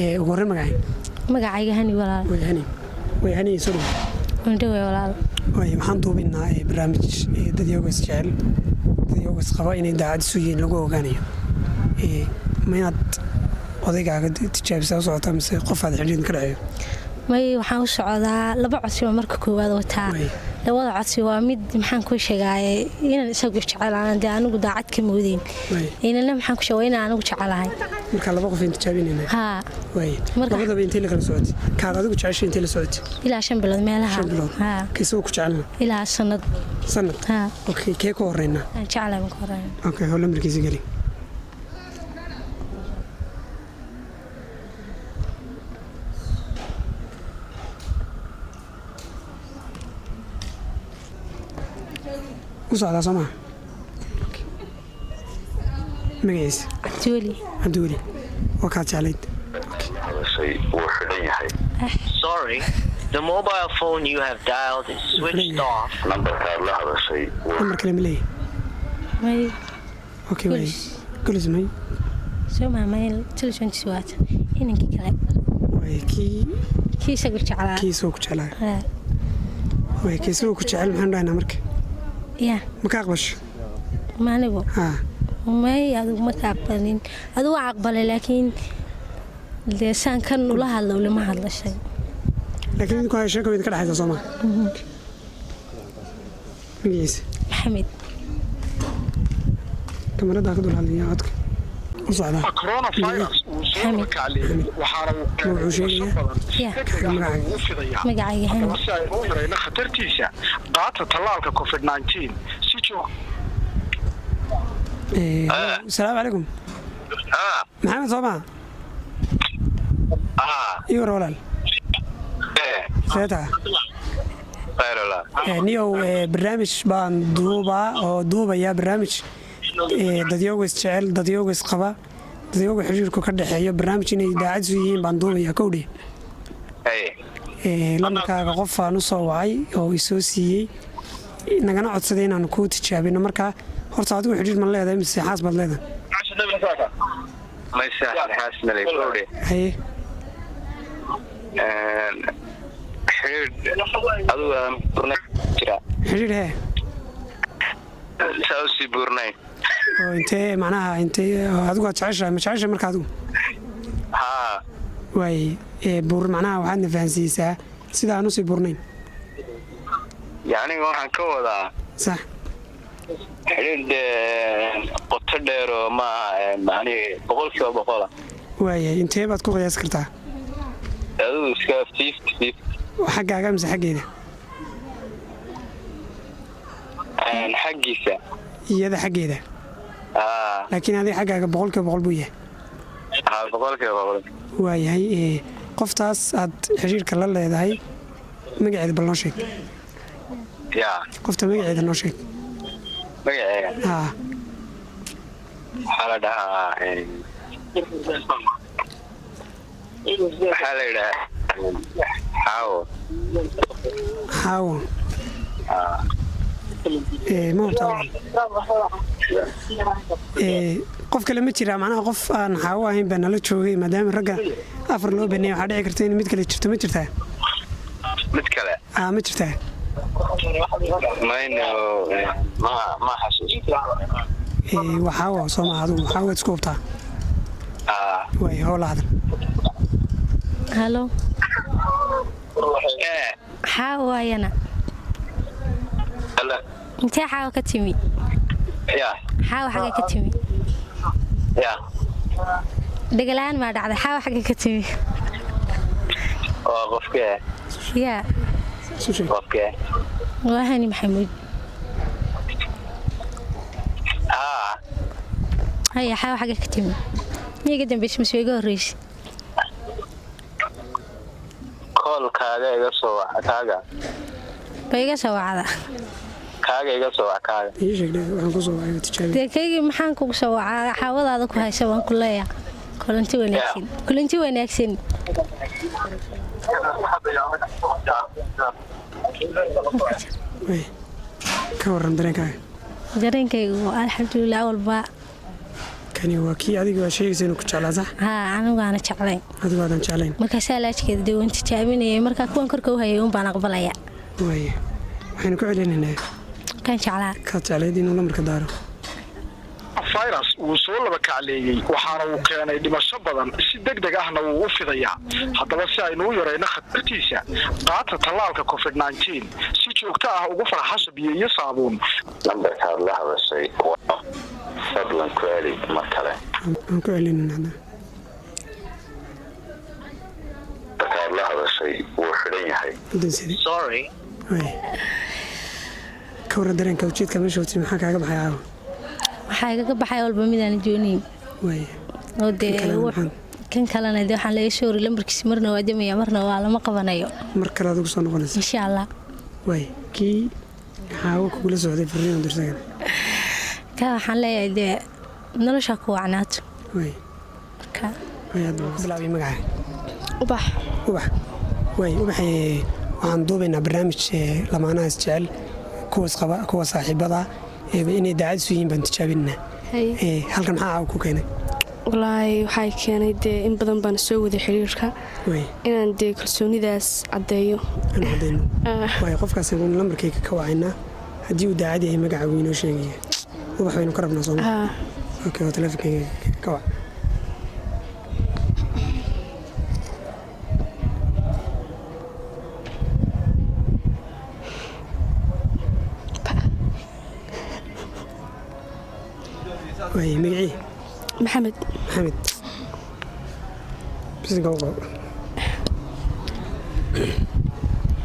Ugu horreyn magacay? Magacayga Hani walaal. Way Hani, way Hani, soo dhow. Undhawe walaal. Way waxaan duubinaa barnaamij dad iyago is jecel, dad iyago is qaba inay daacad isu yihiin lagu ogaanayo. Ma inaad odaygaaga tijaabisaa u socotaa mise qof aad xidhiidh ka dhexeeyo? May, waxaan u socdaa laba codsi baa marka koowaad wataa. Labada codsi waa mid, maxaan kuu sheegaaye, inaan isagu jecelaana dee anigu daacad ka moodeyn, inana maxaan ku sheega inaan anigu jecelahay. Marka laba qof ayaan tijaabinaynaa. Haa. Way labadaba intay la kala socotay? Kaad adigu jeceshay intay la socotay? Ilaa 5 bilood meelaha. 5 bilood. Haa. Ka isagoo ku jecelna? Ilaa sanad. Sanad. Haa. Okay, kee ku horeynaa? Aan jecelahay baan ku horeyna. Okay, hoo lambarkiisa geli. U socdaa soo maha? Magaciisa? Cabdiweli. Cabdiweli waa kaad jeclayd. Hadashay wuu xidhan yahay. Sorry, the mobile phone you have dialed is switched off. Nambarkaad la hadashay wuu Lambar kale ma leeyahay? May. Okay, way. Golis. Golis may. Soo maamay telefonkiisa waata inankii kale. Way kii. Kii isagu jeclaa. Kii isagoo ku jeclaa. Haa. Way kii isagoo ku jecel maxaan dhahaynaa marka? Ya. Ma ka aqbasho? Ma anigu? Haa. May, adigu ma ka aqbalin, adigu waa aqbalay, laakiin dee saan kan ula hadla ulama hadlashay. Laakiin idinku hay sheeko idinka dhexaysa soo maa? Magaciisa? Maxamed. Kamarada ka dul hadlaya codka u socdaa. Coronavirus uu soo kacleeyay waxaana uu keenay Wuxuu sheegayaa? badan Ya. degdeg ah ugu fidaya. Magacayga Hani. Haddaba si aynu u yarayno khatartiisa, qaata tallaalka COVID-19 si joog Asalaamu calaykum. Maxamed soo maa? Ii war walaal, see taha? Niyow, barnaamij baan duubaa oo duubayaa barnaamij dadyogo is jecel, dadyogo is qaba, dadyogo xiriirku ka dhexeeyo, barnaamij inay daacad isu yihiin baan duubayaa kowdhe. Lambarkaaga qof aan u soo wacay oo isoo siiyey, nagana codsaday inaanu kuu tijaabino. Markaa horta adigu xidhiir ma leedahay mise xaas baad leedahay? Maysaxaasmalay. Haye. Xidhiidh adigu aan buurnayn jira. Xidhiir hee? Saa usii buurnayn. Oo intee macnaha intee oo adigu aad jeceshahay, ma jeceshahay marka adigu? Haa. Waay buur macnaha waxaadna fahansiisaa sida aan usii buurnayn. Yacni waxaan ka wadaa Sax. xidhiidh qoto dheer oo maaha macnihi 100%. Waayahay, intee baad ku qiyaasi kartaa? Adigu iska 50-50. Xaggaaga mise xaggeeda? Xaggiisa. Iyada xaggeeda? Haa. Laakiin adiga xaggaaga 100% buu yahay? Haa, 100%. Waayahay, qoftaas aad xiriirka la leedahay magaceeda bal noo sheeg. Yaa? Qofta magaceeda noo sheeg. Magaceega? Haa. Waxaa la dhahaa, waxaa la yidhahaa Xaawo. Xaawo. Ma hubtaa walaal? Qof kale ma jiraa? Macnaha qof aan Xaawo ahayn baa nala joogay, maadaama ragga afar loo baneeyay, waxaa dhici karta in mid kale jirto. Ma jirtaa? Mid kale? Aa, ma jirtaa? Mayno, ma xasuusto. Waa Xaawo soo maha? Adigu Xaawo isku hubtaa? Haa. Waay, hoola hadal. Halo. Ee. Xaawo waayana. Alla. Intee Xaawo ka timi? Ya. Xaawo xagga ka timi? Ya. Dhagalaan maa dhacday? Xaawo xagga ka timi? Waa qofkee? Yaa? Isu sheeg. Qofkee? Waa Hani Maxamuud. Haa. Haya, Xaawo xagga ka timi, miya iga dambeysay mise waa iga horreysay? Koolkaaga iga soo waca kaaga. Ba iga soo wacda. Kaaga iga soo wac, kaaga. Ii sheeg dhe, waxaan kusoo wacay tijaabi. Dee kaygii maxaan kugu soo wacaa? Xaawadaada ku haysa waan ku leeya. Kulanti wanaagsan, kulanti wanaagsan. Waay, ka warran dareenkaaga? Dareenkaygu alxamdulilah, awalba. Ka Kani waa kii adiga waa sheegaysa inuu ku jeclaa, sax? Haa, anigu aana jeclayn. Adigu aadan jeclayn. Markaasaa laajkeeda dee waan tijaabinayay, markaa kuwan korka u hayay un baan aqbalaya. Waaya, waxaynu ku celinaynaa kan jeclaa. Kaad jeclayd inuu lambarka daaro. Virus wuu soo laba kacleeyey, waxaana uu keenay dhimasho badan, si deg deg ahna wuu u fidayaa. Haddaba si aynu u yarayno khatartiisa, qaata tallaalka COVID-19, si joogto ah ugu farxasha biyo iyo saabuun. Nambarkaad la hadashay waa, fadlan ku celi mar kale. Aan ku celinaynaa hadda. Nambarkaad la hadashay wuu xidhan yahay. Wadan sidii. Sorry. Waaya, ka warran dareenka ujeedka meesha watay? Maxaa kaaga baxay caawa? Waxaa igaga baxay walba midaan doonayn. Waaya. Oo dee Kan kalena maxaa? Kan kalena dee waxaan laga shoori lambarkiisi, marna waa damaya, marna waa lama qabanayo. Mar kale aad ugu soo noqonaysa. Insha Allah. Waaya, kii xaawo kugula socday fariin dirsagana. Ka waxaan leeyahay dee nolosha ku wacnaato. Waaya. Marka. Waaya, aad baan ku bilaabay. Magaca? Ubax. Ubax. Waay Ubax, waxaan duubaynaa barnaamij lamaanaha isjecel, kuwa isqaba, kuwa saaxiibada, inay daacad isu yihiin baan tijaabinaynaa. Halkan maxaa caawa ku keenay? Walaahi waxay keenay dee in badan baan soo waday xiriirka, inaan dee kalsoonidaas caddeeyo. Aan caddayno. Waay, qofkaas aynu lambarkayga ka wacaynaa, haddii uu daacad yahay magacaagu inoo sheegaya. Ubax baynu ka rabnaa, sooma? Haa. Okay, waa teleefonkayga ka wac. Waay, magacii? Maxamed. Maxamed. Bisinka u qabo.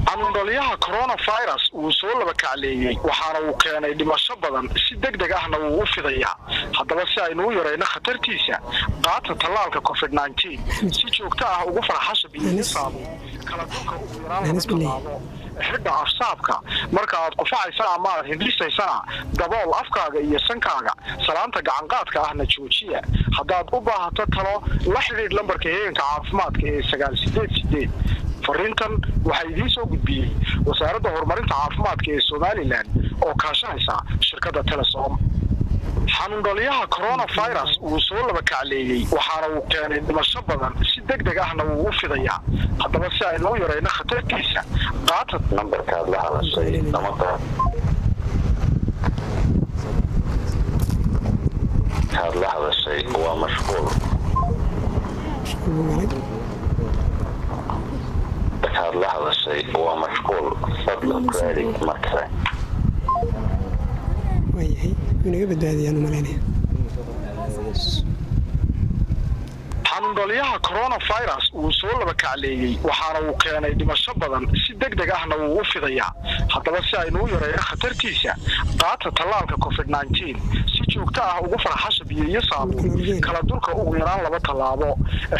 Xanuundhaliyaha coronavirus wuu soo laba kacleeyey, waxaana uu keenay dhimasho badan, si deg deg ahna wuu u fidayaa. Haddaba si aynu u yarayno khatartiisa, qaata tallaalka COVID-19, si joogto ah ugu farxasha biyo iyo saabuun, kala durka ugu yaraan laba Naanis bilay. tallaabo, xidha afsaabka marka aad qufacaysana ama aad hindhisaysana, dabool afkaaga iyo sankaaga, salaanta gacanqaadka ahna joojiya. Haddaad u baahato talo, la xidhiidh lambarka heeganka caafimaadka ee 988. Fariintan waxaa idiin soo gudbiyey Wasaaradda Horumarinta Caafimaadka ee Somaliland oo kaashanaysa shirkadda Telesom. Xanuundhaliyaha coronavirus wuu soo laba kacleeyey, waxaana uu keenay dhimasho badan, si deg deg ahna wuu u fidayaa. Haddaba si aynu u yarayno khatartiisa, qaata Nambarkaad la hadashay lama kaad la hadashay waa mashquul. Mashquul buu galay. Kaad la hadashay waa mashquul, fadlan ku celi mar kale. Waayahay, wuu inaga badbaadiyaan u malaynaya. Xanuundhaliyaha coronavirus wuu soo laba kacleeyey, waxaana uu keenay dhimasho badan, si deg deg ahna wuu u fidayaa. Haddaba si aynu u yarayno khatartiisa, qaata tallaalka COVID-19, si joogto ah ugu farxasha biyo iyo saabuun, kala durka ugu yaraan laba tallaabo,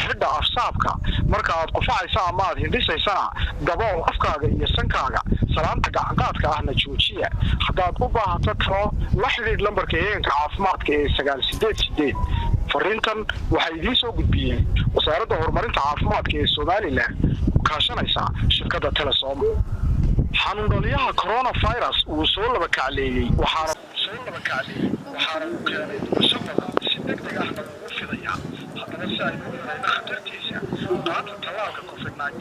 xidha afsaabka marka aad qufacaysa ama aad hindhisaysana, dabool afkaaga iyo sankaaga, salaanta gacanqaadka ahna joojiya. Haddaad u baahato talo, la xidhiidh lambarka heeganka caafimaadka ee 988. Fariintan waxaa idiin soo gudbiyey Wasaaradda Horumarinta Caafimaadka ee Somaliland oo kaashanaysa shirkadda Telesom. Xanuundhaliyaha coronavirus wuu soo laba kacleeyey, waxaana soo laba kacleeyey, waxaana uu keenay dhimasho badan, si deg deg ahna wuu u fidayaa. Haddaba si aynu u yarayno khatartiisa, qaata tallaalka COVID-19,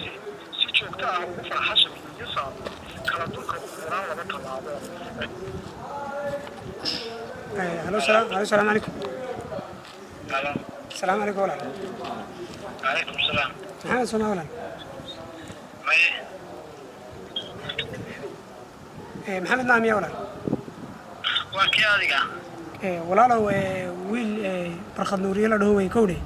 si joogto ah ugu farxasha biyo iyo saabuun, kala durka ugu yaraan laba tallaabo. Halo, salaam, halo, salaamu calaykum. Salaamu calaykum walaal. Calaykum salaam. Maxamed sooma walaal? Maye. Maxamed maamiya walaal? Waa kii adiga? Walaalow, wiil Barkhad Nuuriye la dhaho wey kowdhe.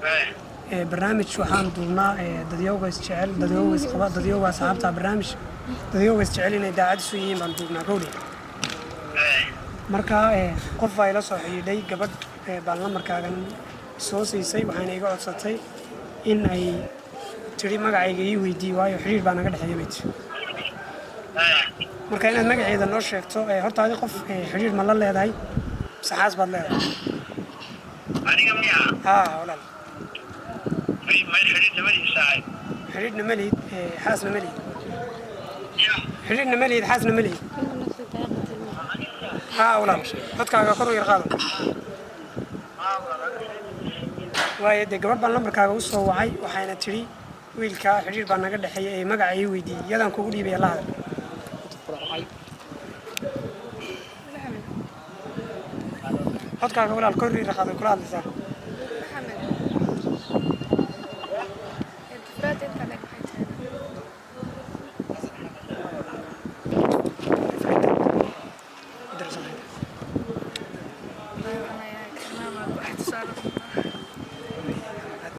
Maye. Barnaamij waxaan duubnaa dadyowga isjecel, dadyowga isqaba, dadyowga asxaabta, barnaamij dadyowga isjecel inay daacad isu yihiin baan duubnaa kowdhe. Maye. Marka qof baa ila soo xidhiidhay, gabadh baan lambarkaagan soo siisay, waxayna iga codsatay in ay tidhi magacayga ii weydii, waayo xidhiir baa naga dhexeeya bay tiri. Maye. Marka inaad magaceeda noo sheegto. Horta adi qof xidhiir ma la leedahay mise xaas baad leedahay? Aniga miya? Haa walaal. May, may, xidhiidh labadiisa ahay. Xidhiidhna ma lihid, xaasna ma lihid? Ya. Xidhiidhna ma lihid, xaasna ma lihid? Haa walaal, codkaaga kor u yar qaado. Waayo dee gabadh baan lambarkaaga u soo wacay, waxayna tidhi wiilkaa xidhiir baa naga dhexeeya ee magaca ii weydiiyey. Iyadaan kugu dhiibaya, la hadal. Codkaaga walaal kor ii raqaad, way kula hadlaysaa.